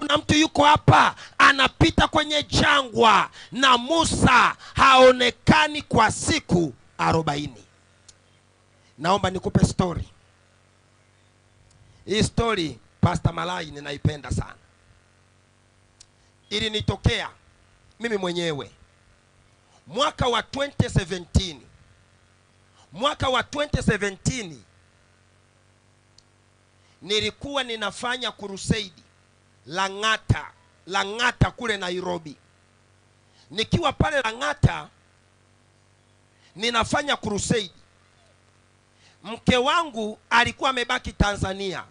Kuna mtu yuko hapa anapita kwenye jangwa na Musa haonekani kwa siku 40. Naomba nikupe story. Hii story Pastor Malai ninaipenda sana. Ilinitokea mimi mwenyewe mwaka wa 2017. Mwaka wa 2017 nilikuwa ninafanya crusade Lang'ata kule Nairobi. Nikiwa pale Lang'ata ninafanya crusade. Mke wangu alikuwa amebaki Tanzania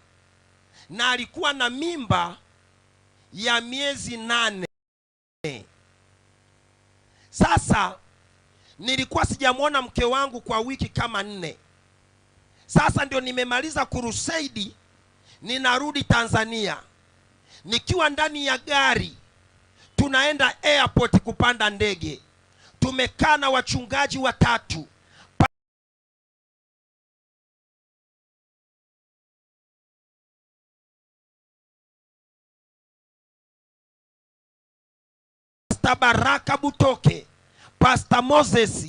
na alikuwa na mimba ya miezi 8. Sasa nilikuwa sijamuona mke wangu kwa wiki kama 4. Sasa ndio nimemaliza crusade, ninarudi Tanzania. Nikiwa ndani ya gari tunaenda airport kupanda ndege. Tumekaa na wachungaji watatu. Pastor Baraka Butoke, Pastor Moses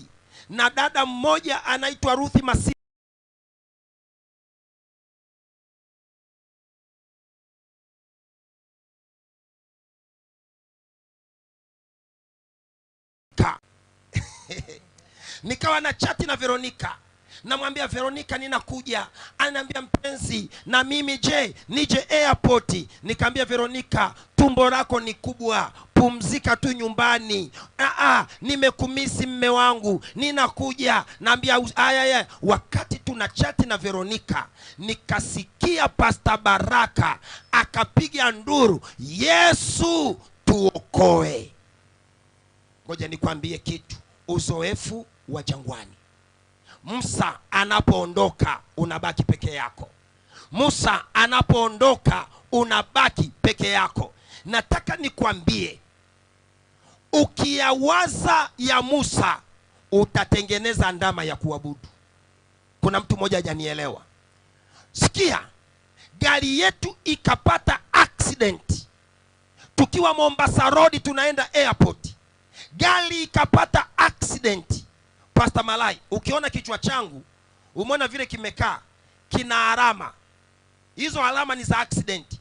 na dada mmoja anaitwa Ruth Masika. Nikawa na chati na Veronica. Namwambia Veronica ninakuja. Ananiambia mpenzi, na mimi je, nije airport? Nikamwambia Veronica, tumbo lako ni kubwa, pumzika tu nyumbani. Nimekumisi mme wangu, ninakuja. Naambia aya. Wakati tuna chati na Veronica, nikasikia Pastor Baraka akapiga nduru, Yesu tuokoe. Ngoja nikwambie kitu, uzoefu wa jangwani. Musa anapoondoka unabaki peke yako. Musa anapoondoka unabaki peke yako. Nataka nikwambie, ukiyawaza ya Musa utatengeneza ndama ya kuabudu. Kuna mtu mmoja hajanielewa. Sikia, gari yetu ikapata accident tukiwa Mombasa Road tunaenda airport. Gari ikapata accident. Pastor Malai, ukiona kichwa changu, umeona vile kimekaa, kina alama. Hizo alama ni za accident.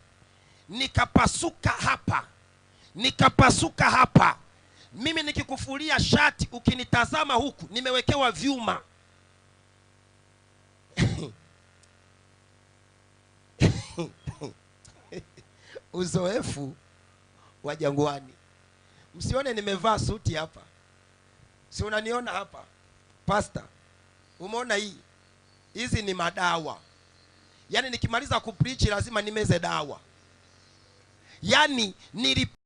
Nikapasuka hapa. Nikapasuka hapa. Mimi nikikufulia shati, ukinitazama huku, nimewekewa vyuma. Uzoefu wa jangwani. Msione nimevaa suti hapa. Si unaniona hapa? Pastor, umeona hii? Hizi ni madawa. Yaani nikimaliza kupreach lazima nimeze dawa. Yaani nilipata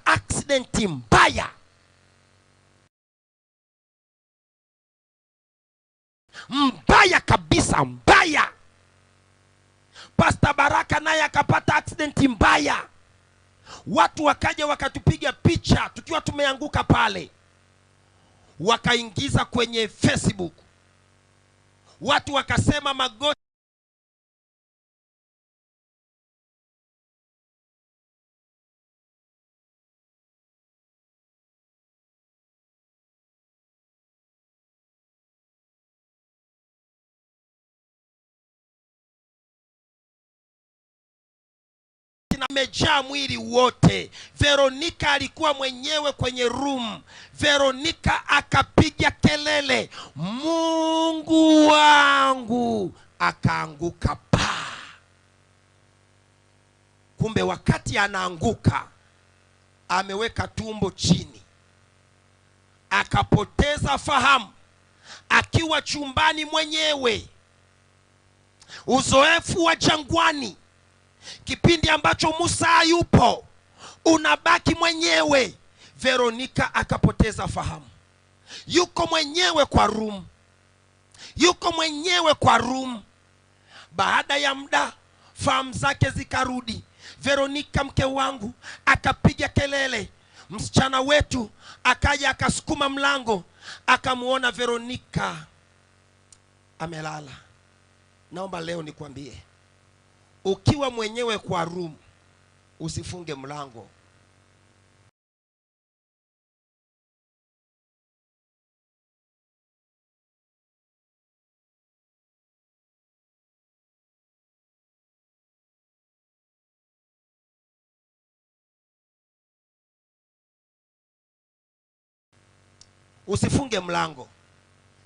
accident mbaya. Mbaya kabisa, mbaya. Pastor Baraka naye akapata accident mbaya. Watu wakaja wakatupiga picha tukiwa tumeanguka pale. Wakaingiza kwenye Facebook. Watu wakasema magoti amejaa mwili wote. Veronica alikuwa mwenyewe kwenye room. Veronica akapiga kelele, Mungu wangu, akaanguka pa. Kumbe wakati anaanguka ameweka tumbo chini, akapoteza fahamu akiwa chumbani mwenyewe. Uzoefu wa jangwani, kipindi ambacho Musa hayupo, unabaki mwenyewe. Veronica akapoteza fahamu. Yuko mwenyewe kwa room. Yuko mwenyewe kwa room. Baada ya muda fahamu zake zikarudi. Veronica mke wangu akapiga kelele. Msichana wetu akaja akasukuma mlango, akamuona Veronica amelala. Naomba leo nikwambie, ukiwa mwenyewe kwa room usifunge mlango. Usifunge mlango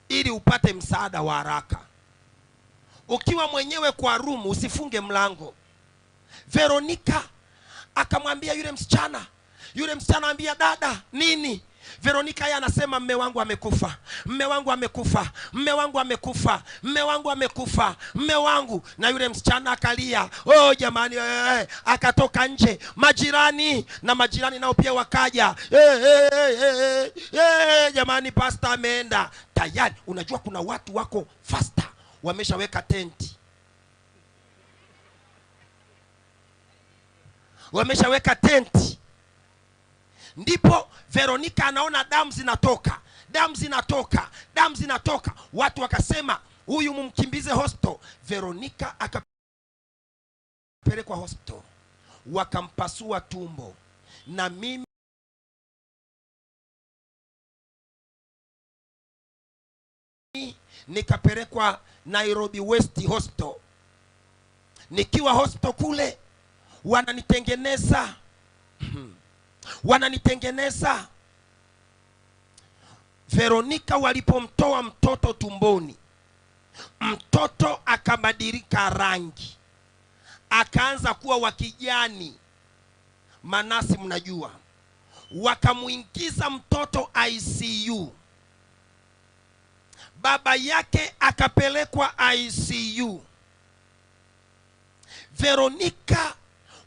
ili upate msaada wa haraka. Ukiwa mwenyewe kwa room usifunge mlango. Veronica akamwambia yule msichana. Yule msichana ambia, dada, nini? Veronica yeye anasema mme wangu amekufa. Mme wangu amekufa. Mme wangu amekufa. Mme wangu amekufa. Mme wangu. Na yule msichana akalia. Oh jamani, akatoka nje. Majirani na majirani nao pia wakaja. Jamani, pastor ameenda. Tayari unajua kuna watu wako faster, wameshaweka tenti. Wameshaweka tenti. Ndipo Veronica anaona damu zinatoka, damu zinatoka, damu zinatoka. Watu wakasema huyu mumkimbize hospital. Veronica akapelekwa hospital, wakampasua tumbo. Na mimi nikapelekwa Nairobi West Hospital. Nikiwa hospital kule wananitengeneza. Wananitengeneza. Veronica walipomtoa mtoto tumboni, mtoto akabadilika rangi, akaanza kuwa wa kijani. Manasi mnajua. Wakamuingiza mtoto ICU. Baba yake akapelekwa ICU. Veronica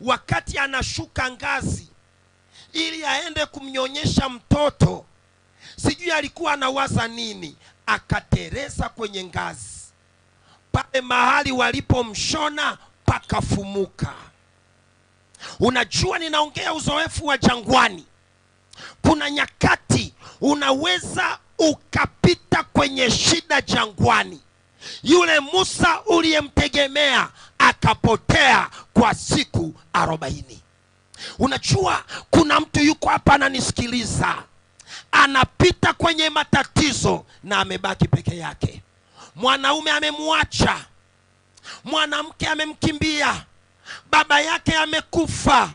wakati anashuka ngazi ili aende kumnyonyesha mtoto, sijui alikuwa anawaza nini, akatereza kwenye ngazi. Pale mahali walipomshona pakafumuka. Unajua ninaongea uzoefu wa jangwani. Kuna nyakati unaweza ukapita kwenye shida jangwani. Yule Musa uliyemtegemea akapotea kwa siku 40. Unajua kuna mtu yuko hapa ananisikiliza, anapita kwenye matatizo na amebaki peke yake. Mwanaume amemwacha, mwanamke amemkimbia, baba yake amekufa,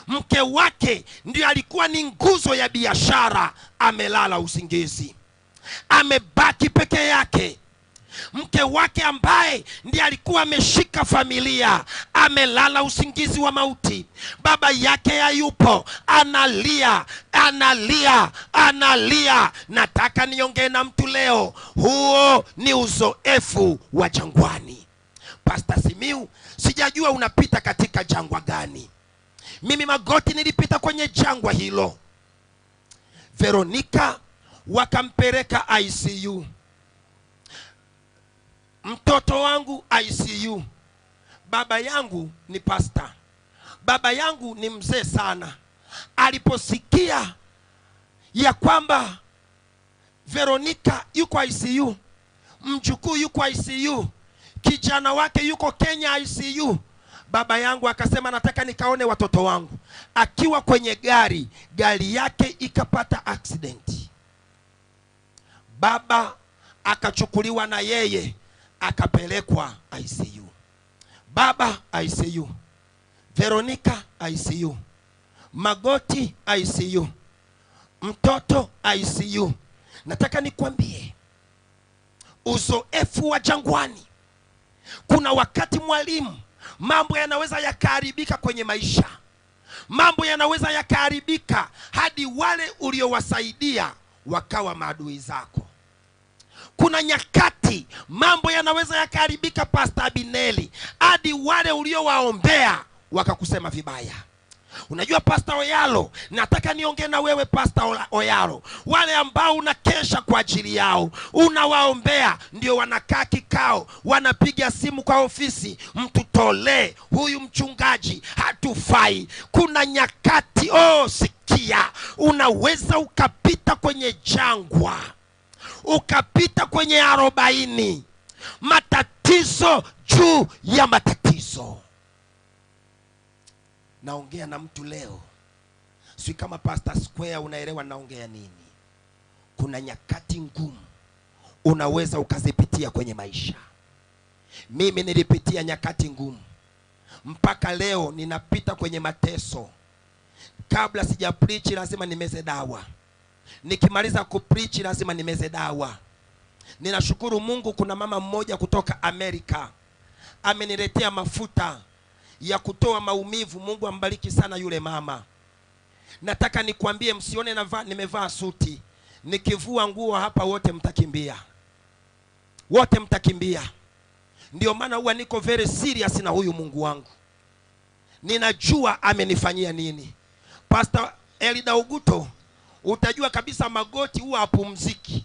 mke wake ndiyo alikuwa ni nguzo ya biashara, amelala usingizi, amebaki peke yake. Mke wake ambaye ndiye alikuwa ameshika familia amelala usingizi wa mauti. Baba yake hayupo, analia, analia, analia. Nataka niongee na mtu leo, huo ni uzoefu wa jangwani. Pastor Simiu, sijajua unapita katika jangwa gani. Mimi Magoti nilipita kwenye jangwa hilo. Veronica wakampeleka ICU. Mtoto wangu ICU. Baba yangu ni pastor. Baba yangu ni mzee sana. Aliposikia ya kwamba Veronica yuko ICU, mjukuu yuko ICU, kijana wake yuko Kenya ICU, baba yangu akasema nataka nikaone watoto wangu. Akiwa kwenye gari, gari yake ikapata accident. Baba akachukuliwa na yeye akapelekwa ICU. Baba ICU, Veronica ICU, Magoti ICU, mtoto ICU. Nataka nikwambie uzoefu wa jangwani. Kuna wakati mwalimu, mambo yanaweza yakaharibika kwenye maisha. Mambo yanaweza yakaharibika hadi wale uliowasaidia wakawa maadui zako. Kuna nyakati mambo yanaweza yakaharibika, Pastor Abineli, hadi wale uliowaombea wakakusema vibaya. Unajua Pastor Oyalo, nataka niongee na wewe Pastor Oyalo. Wale ambao unakesha kwa ajili yao, unawaombea, ndio wanakaa kikao, wanapiga simu kwa ofisi, mtutolee huyu mchungaji, hatufai. Kuna nyakati, oh sikia, unaweza ukapita kwenye jangwa, ukapita kwenye 40, matatizo juu ya matatizo. Naongea na mtu leo, si kama Pastor Square unaelewa naongea nini. Kuna nyakati ngumu unaweza ukazipitia kwenye maisha. Mimi nilipitia nyakati ngumu. Mpaka leo ninapita kwenye mateso. Kabla sija preach lazima nimeze dawa. Nikimaliza kupreach lazima nimeze dawa. Ninashukuru Mungu, kuna mama mmoja kutoka Amerika ameniletea mafuta ya kutoa maumivu. Mungu ambariki sana yule mama. Nataka nikwambie, msione nimevaa suti. Nikivua nguo hapa wote mtakimbia. Wote mtakimbia. Ndio maana huwa niko very serious na huyu Mungu wangu. Ninajua amenifanyia nini. Pastor Elida Uguto, utajua kabisa magoti huwa hapumziki.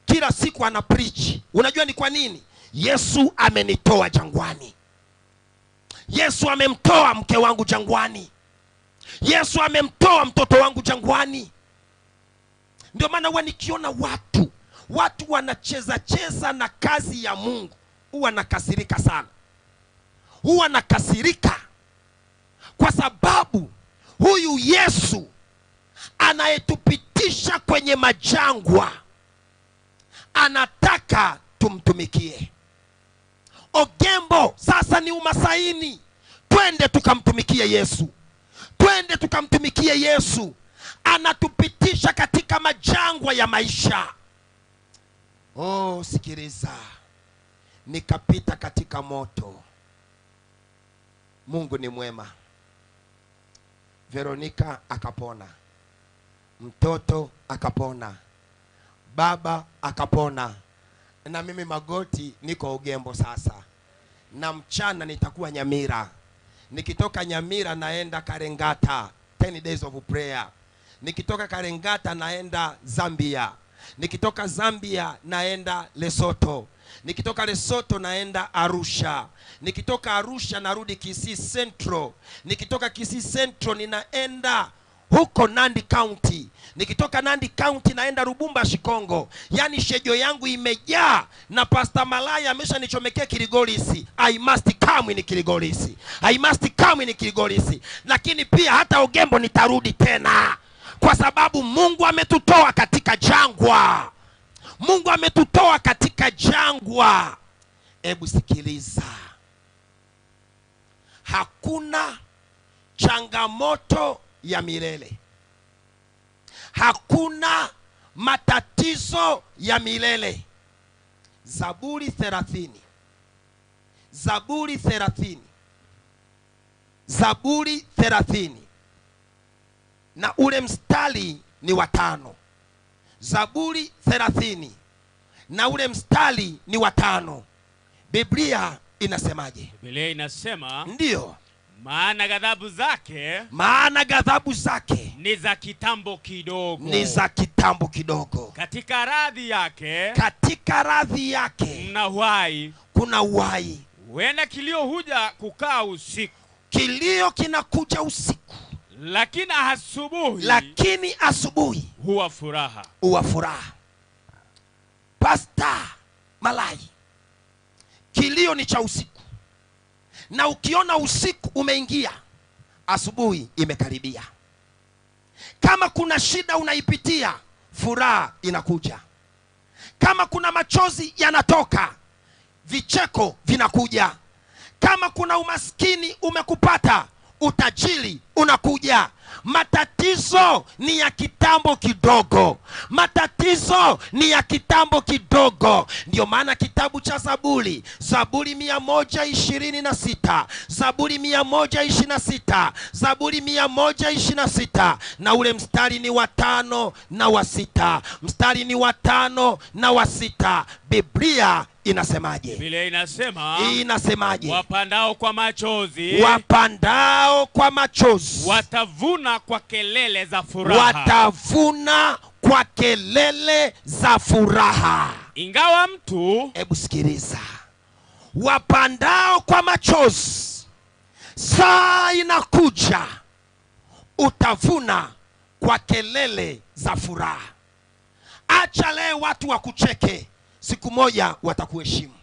Kila siku ana preach. Unajua ni kwa nini? Yesu amenitoa jangwani. Yesu amemtoa mke wangu jangwani. Yesu amemtoa mtoto wangu jangwani. Ndio maana huwa nikiona watu wanacheza cheza na kazi ya Mungu, huwa nakasirika sana. Huwa nakasirika kwa sababu huyu Yesu anayetupitisha kwenye majangwa anataka tumtumikie. Ogembo sasa ni umasaini. Twende tukamtumikie Yesu. Twende tukamtumikie Yesu. Anatupitisha katika majangwa ya maisha. Oh, sikiliza. Nikapita katika moto. Mungu ni mwema. Veronica akapona. Mtoto akapona. Baba akapona. Na mimi magoti niko Ogembo sasa. Na mchana nitakuwa Nyamira. Nikitoka Nyamira naenda Karengata, 10 days of prayer. Nikitoka Karengata naenda Zambia. Nikitoka Zambia naenda Lesotho. Nikitoka Lesotho naenda Arusha. Nikitoka Arusha narudi Kisii Central. Nikitoka Kisii Central ninaenda huko Nandi County. Nikitoka Nandi County naenda Rubumbashi Kongo. Yani shejo yangu imejaa na Pastor Malaya ameshanichomekea Kirigolisi. I must come in Kirigolisi. I must come in Kirigolisi. Lakini pia hata Ogembo nitarudi tena. Kwa sababu Mungu ametutoa katika jangwa. Mungu ametutoa katika jangwa. Hebu sikiliza. Hakuna changamoto ya milele. Hakuna matatizo ya milele. Zaburi 30. Zaburi 30. Zaburi 30. Na ule mstari ni wa 5. Zaburi 30. Na ule mstari ni wa 5. Biblia inasemaje? Biblia inasema, ndio, maana ghadhabu zake, maana ghadhabu zake ni za kitambo kidogo, ni za kitambo kidogo. Katika radhi yake, katika radhi yake mna uhai, kuna uhai. Huenda kilio huja kukaa usiku, kilio kinakuja usiku, lakini asubuhi, lakini asubuhi huwa furaha, huwa furaha. Pastor Malai, kilio ni cha usiku. Na ukiona usiku umeingia, asubuhi imekaribia. Kama kuna shida unaipitia, furaha inakuja. Kama kuna machozi yanatoka, vicheko vinakuja. Kama kuna umaskini umekupata, utajiri unakuja. Matatizo ni ya kitambo kidogo. Matatizo ni ya kitambo kidogo. Ndio maana kitabu cha Zaburi, Zaburi 126, Zaburi 126, Zaburi 126, na ule mstari ni wa 5 na wa 6. Mstari ni wa 5 na wa 6. Biblia inasemaje? Biblia inasema, inasemaje? Wapandao kwa machozi, wapandao kwa machozi watavuna kwa kelele za furaha. Watavuna kwa kelele za furaha. Ingawa mtu, hebu sikiliza, wapandao kwa machozi, saa inakuja utavuna kwa kelele za furaha. Acha leo watu wakucheke, siku moja watakuheshimu.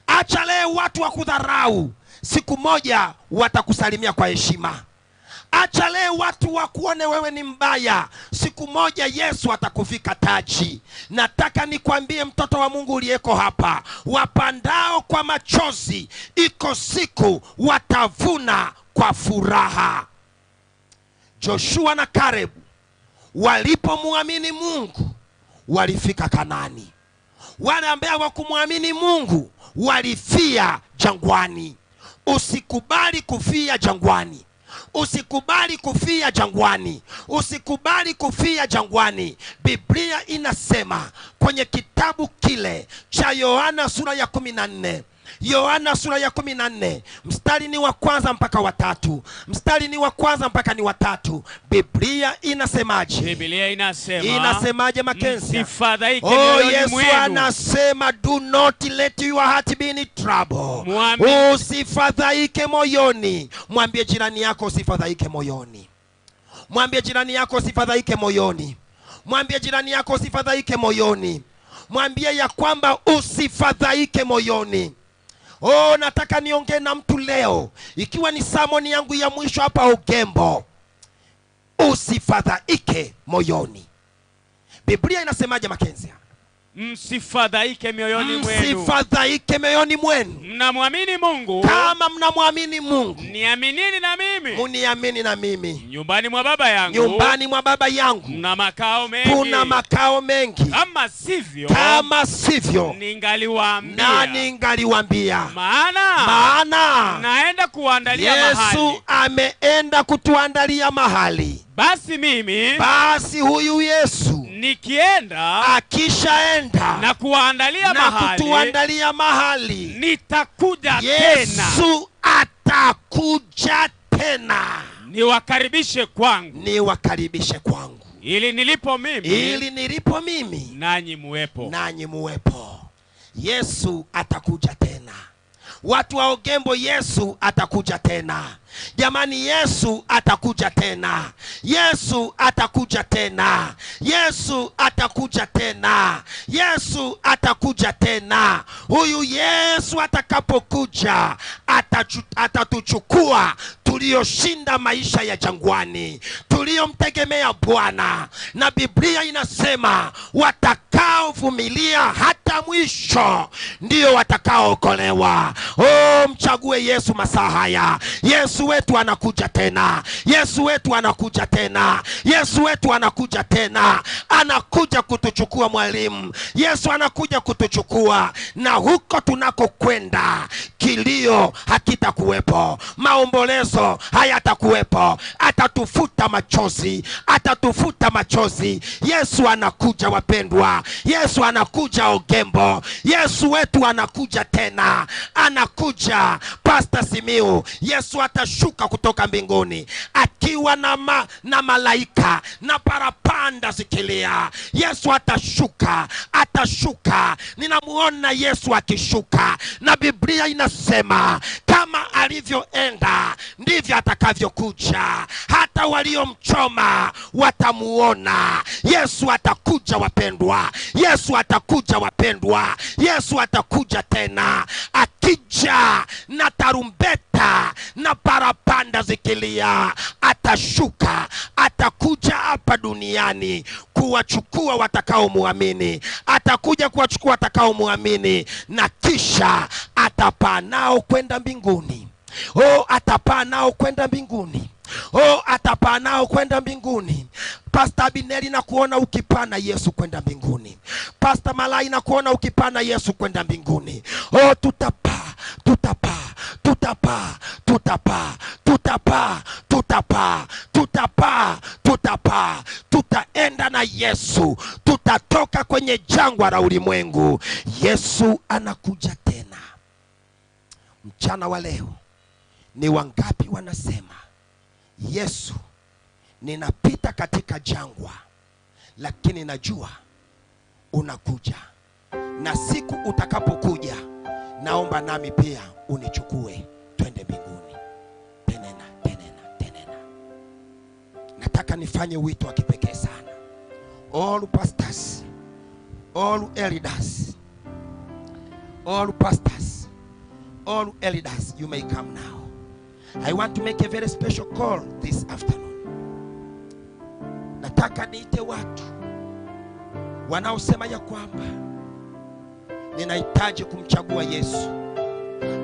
Acha leo watu wakudharau, siku moja watakusalimia kwa heshima. Acha leo watu wakuone wewe ni mbaya, siku moja Yesu atakuvika taji. Nataka nikwambie mtoto wa Mungu uliyeko hapa, wapandao kwa machozi iko siku watavuna kwa furaha. Joshua na Caleb walipomwamini Mungu walifika Kanani. Wale ambao hawakumwamini Mungu walifia jangwani. Usikubali kufia jangwani. Usikubali kufia jangwani. Usikubali kufia jangwani. Biblia inasema kwenye kitabu kile cha Yohana sura ya 14. Yohana sura ya 14, mstari ni wa kwanza mpaka wa tatu. Mstari ni wa kwanza mpaka ni wa tatu. Biblia inasemaje? Biblia inasema. Inasemaje Makenzi? Msifadhaike Oh, mioyoni Yesu mwenu. anasema do not let your heart be in trouble. Usifadhaike moyoni. Mwambie jirani yako usifadhaike moyoni. Mwambie jirani yako usifadhaike moyoni. Mwambie jirani yako usifadhaike moyoni. Mwambie ya kwamba usifadhaike moyoni. Oh, nataka niongee na mtu leo, ikiwa ni sermon yangu ya mwisho hapa Ogembo. Usifadhaike moyoni. Biblia inasemaje Makenzi? Msifadhaike mioyoni mwenu. Msifadhaike mioyoni mwenu. Mnamwamini Mungu. Kama mnamwamini Mungu, niaminini na mimi. Muniamini na mimi. Nyumbani mwa Baba yangu. Nyumbani mwa Baba yangu mna makao mengi. Kuna makao mengi. Kama sivyo, kama sivyo, ningaliwaambia. Na ningaliwaambia. Maana naenda kuandalia mahali. Yesu ameenda kutuandalia mahali. Basi mimi, basi huyu Yesu nikienda, akishaenda na kuandalia na mahali, kutuandalia mahali, nitakuja tena. Yesu atakuja tena. Niwakaribishe kwangu. Niwakaribishe kwangu. Ili nilipo mimi, ili nilipo mimi, nanyi muwepo. Nanyi muwepo. Yesu atakuja tena. Watu wa Ogembo, Yesu atakuja tena. Jamani, Yesu atakuja tena. Yesu atakuja tena. Yesu atakuja tena. Yesu atakuja tena. Huyu Yesu atakapokuja atatuchukua tulioshinda maisha ya jangwani, tuliomtegemea Bwana. Na Biblia inasema watakaovumilia hata mwisho ndio watakaookolewa. Oh, mchague Yesu masaa haya. Yesu wetu anakuja tena. Yesu wetu anakuja tena. Yesu wetu anakuja tena. Anakuja kutuchukua mwalimu. Yesu anakuja kutuchukua. Na huko tunakokwenda kilio hakitakuwepo, maombolezo hayatakuwepo. Atatufuta machozi, atatufuta machozi. Yesu anakuja wapendwa. Yesu anakuja Ogembo. Yesu wetu anakuja tena. Anakuja Pastor Simiu. Yesu atashuka kutoka mbinguni akiwa na malaika na parapanda zikilia. Yesu atashuka, atashuka. Ninamuona Yesu akishuka. Na Biblia inasema kama alivyoenda ndivyo atakavyokuja. Hata waliomchoma watamuona. Yesu atakuja wapendwa. Yesu atakuja wapendwa. Yesu atakuja tena. Akija na tarumbeta na parapanda zikilia, atashuka, atakuja hapa duniani kuwachukua watakaomuamini. Atakuja kuwachukua watakaomuamini, na kisha atapaa nao kwenda mbinguni. Oh, atapaa nao kwenda mbinguni. Oh, atapaa nao kwenda mbinguni. Pastor Abineri, na kuona ukipana Yesu kwenda mbinguni. Pastor Malai, na kuona ukipana Yesu kwenda mbinguni. Oh, tutapaa, tutapaa, tutapaa, tutapaa, tutapaa, tutapaa, tutapaa, tutapaa. Tutaenda na Yesu. Tutatoka kwenye jangwa la ulimwengu. Yesu anakuja tena. Mchana wa leo ni wangapi wanasema, Yesu, ninapita katika jangwa, lakini najua unakuja, na siku utakapokuja naomba nami pia unichukue twende mbinguni. Tenena, tenena, tenena. Nataka nifanye wito wa kipekee sana. All pastors, all elders, all pastors, All elders, you may come now. I want to make a very special call this afternoon. Nataka niite watu wanaosema ya kwamba ninahitaji kumchagua Yesu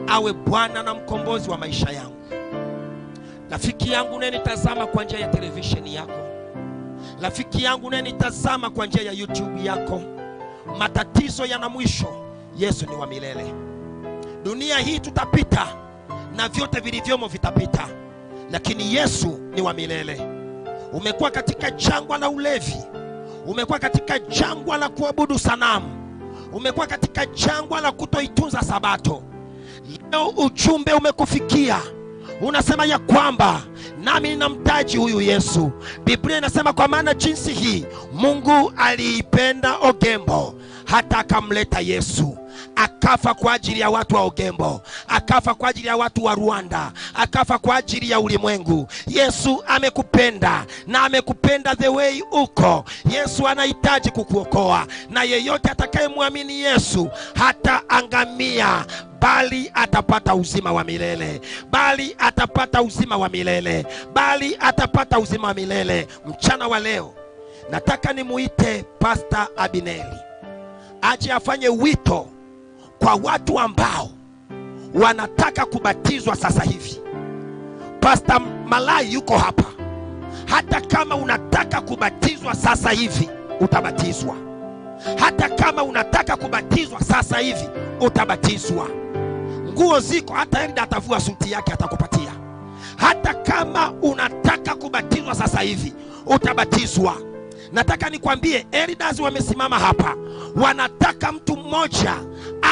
awe Bwana na mkombozi wa maisha yangu. Rafiki yangu unayenitazama kwa njia ya televisheni yako, rafiki yangu unayenitazama kwa njia ya YouTube yako, matatizo yana mwisho. Yesu ni wa milele. Dunia hii tutapita na vyote vilivyomo vitapita, lakini Yesu ni wa milele. Umekuwa katika jangwa la ulevi, umekuwa katika jangwa la kuabudu sanamu, umekuwa katika jangwa la kutoitunza Sabato. Leo ujumbe umekufikia, unasema ya kwamba nami ninamtaji huyu Yesu. Biblia inasema kwa maana jinsi hii Mungu aliipenda Ogembo hata akamleta Yesu. Akafa kwa ajili ya watu wa Ogembo, akafa kwa ajili ya watu wa Rwanda, akafa kwa ajili ya ulimwengu. Yesu amekupenda na amekupenda the way uko. Yesu anahitaji kukuokoa, na yeyote atakayemwamini Yesu hataangamia, bali atapata uzima wa milele, bali atapata uzima wa milele, bali atapata uzima wa milele. Mchana wa leo nataka nimuite Pastor Abineri aje afanye wito kwa watu ambao wanataka kubatizwa sasa hivi. Pastor Malai yuko hapa. Hata kama unataka kubatizwa sasa hivi, utabatizwa. Hata kama unataka kubatizwa sasa hivi, utabatizwa. Nguo ziko, hata Elda atavua suti yake atakupatia. Hata kama unataka kubatizwa sasa hivi, utabatizwa. Nataka nikwambie, elders wamesimama hapa, wanataka mtu mmoja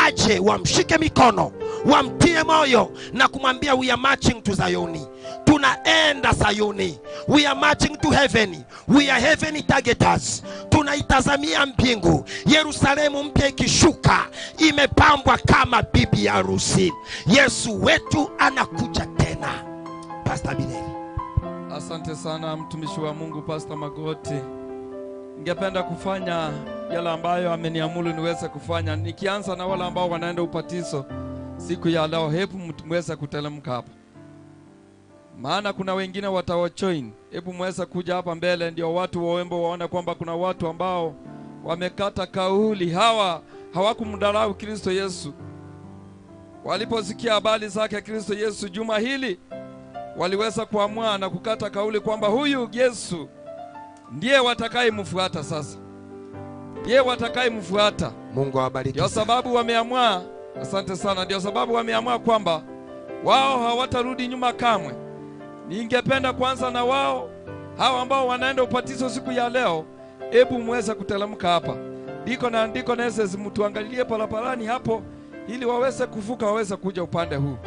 aje wamshike mikono, wamtie moyo na kumwambia we are marching to Zayuni. Tunaenda Sayuni. We are marching to heaven. We are heaven targeters. Tunaitazamia mbingu. Yerusalemu mpya ikishuka, imepambwa kama bibi harusi. Yesu wetu anakuja tena. Pastor Bineli. Asante sana mtumishi wa Mungu Pastor Magoti. Ningependa kufanya yale ambayo ameniamuru niweze kufanya. Nikianza na wale ambao wanaenda upatizo siku ya leo, hebu muweze kuteremka hapa. Maana kuna wengine watawajoin. Hebu muweze kuja hapa mbele ndio watu wa Ogembo waone kwamba kuna watu ambao wamekata kauli. Hawa hawakumdharau Kristo Yesu. Waliposikia habari zake Kristo Yesu juma hili, waliweza kuamua na kukata kauli kwamba huyu Yesu ndiye watakayemfuata sasa. Ndiye watakayemfuata. Mungu awabariki. Ndio sababu wameamua, asante sana, ndio sababu wameamua kwamba wao hawatarudi nyuma kamwe. Ningependa kwanza na wao hawa ambao wanaenda upatizo siku ya leo, hebu muweze kuteremka hapa. Diko na ndiko nese mtuangalie barabarani hapo ili waweze kuvuka, waweze kuja upande huu.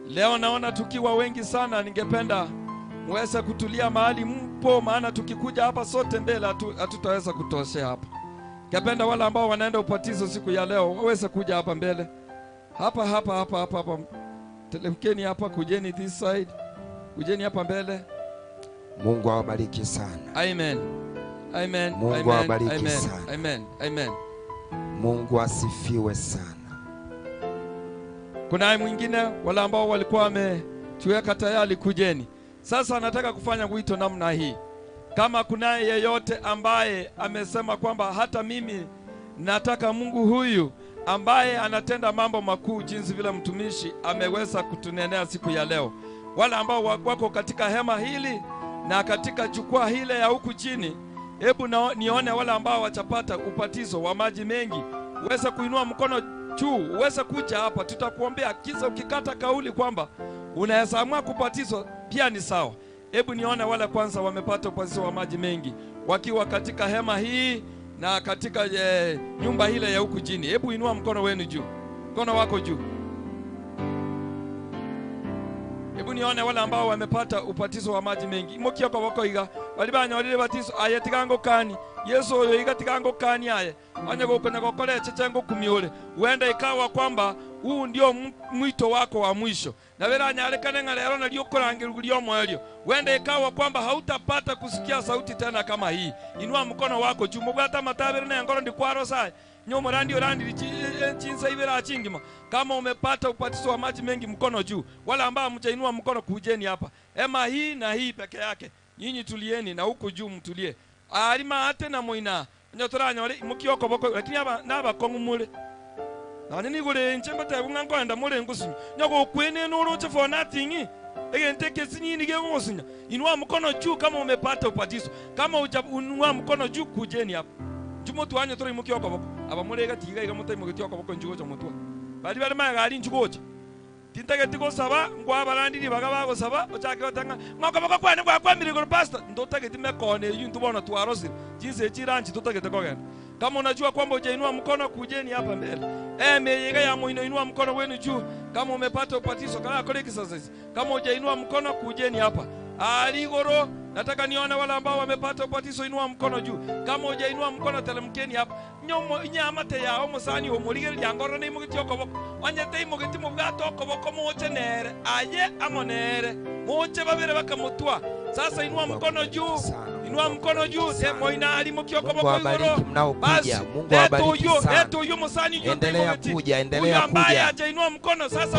Leo naona tukiwa wengi sana, ningependa muweze kutulia mahali mpo, maana tukikuja hapa sote mbele hatutaweza kutoshea hapa. Ningependa wale ambao wanaenda upatizo siku ya leo waweze kuja hapa mbele. Hapa hapa hapa hapa hapa. Telemkeni hapa, kujeni this side. Kujeni hapa mbele. Mungu awabariki sana. Amen. Amen. Mungu awabariki sana. Amen. Amen. Mungu asifiwe sana. Kuna mwingine wale ambao walikuwa wametuweka tayari, kujeni. Sasa nataka kufanya wito namna hii. Kama kunaye yeyote ambaye amesema kwamba hata mimi nataka Mungu huyu ambaye anatenda mambo makuu jinsi vile mtumishi ameweza kutunenea siku ya leo. Wale ambao wako katika hema hili na katika jukwaa hile ya huku chini, hebu nione wale ambao watapata upatizo wa maji mengi. Uweze kuinua mkono juu, uweze kuja hapa, tutakuombea. Kisa ukikata kauli kwamba unaweza amua kupatizwa pia ni sawa. Hebu nione wale kwanza wamepata upatizo wa maji mengi wakiwa katika hema hii na katika nyumba ile ya huku chini. Hebu inua mkono wenu juu. Mkono wako juu. Hebu nione wale ambao wamepata upatizo wa maji mengi. Mokioko wako iga walibanya walile batizo aye tigango kani. Yesu oyo iga tigango kani aye. Anya gokonya gokore chechengo kumiole. Uenda ikawa kwamba huu ndio mwito wako wa mwisho. Na wela nyalekane ngalero na liokorangirugulia moyo. Uenda ikawa kwamba hautapata kusikia sauti tena kama hii. Inua mkono wako juu. Mugata matabere na ngoro ndikwaro sai. Nyomorandi orandi chinsa ibera chingima. Kama umepata ubatizo wa maji mengi, mkono juu. Wala ambao hamjainua mkono, kujeni hapa. Ema hii na hii peke yake. Nyinyi tulieni na huku juu mtulie. Alima ate na moina. Nyotora nyore mukioko boko lakini aba naba kongu mule. Na nini gure nchemba te bunga nkwenda mule ngusinya. Nyoko kwene noroche for nothing. Egente kesinyi nige ngusinya. Inua mkono juu kama umepata ubatizo. Kama hujainua mkono juu, kujeni hapa. Jumotu wanyo tori mukioko boko. Aba mule gatiga iga mutai mukioko boko njugo mutwa. Bali bali magali njugo. Tintageti gosaba ngwa abarandiri baga bagosaba ochake otanga ngoko boko kwane kwa kwamire goro pastor ndotageti mekone yu ntubona twarosire jinsi echiranchi totagete kogenda. Kama unajua kwamba hujainua mkono, kujeni hapa mbele. Meyega ya moino, inua mkono wenu juu kama umepata ubatizo kama koleki sasa. Kama hujainua mkono, kujeni hapa. Aligoro nataka nione wale ambao wamepata ubatizo, inua mkono juu. Kama hujainua mkono, telemkeni hapa. Nyomo inyama te yao musani omuligeri lyangoro ne mugiti okoboko. Onyete imugiti mubwato okoboko moche nere. Aye amonere. Moche babere bakamutwa. Sasa inua mkono juu. Inua mkono juu. Moina ali mukiokoboko igoro. Mnaokuja, Mungu awabariki sana. Eto yu musani Endelea kuja, endelea ambaye kuja. hajainua mkono sasa.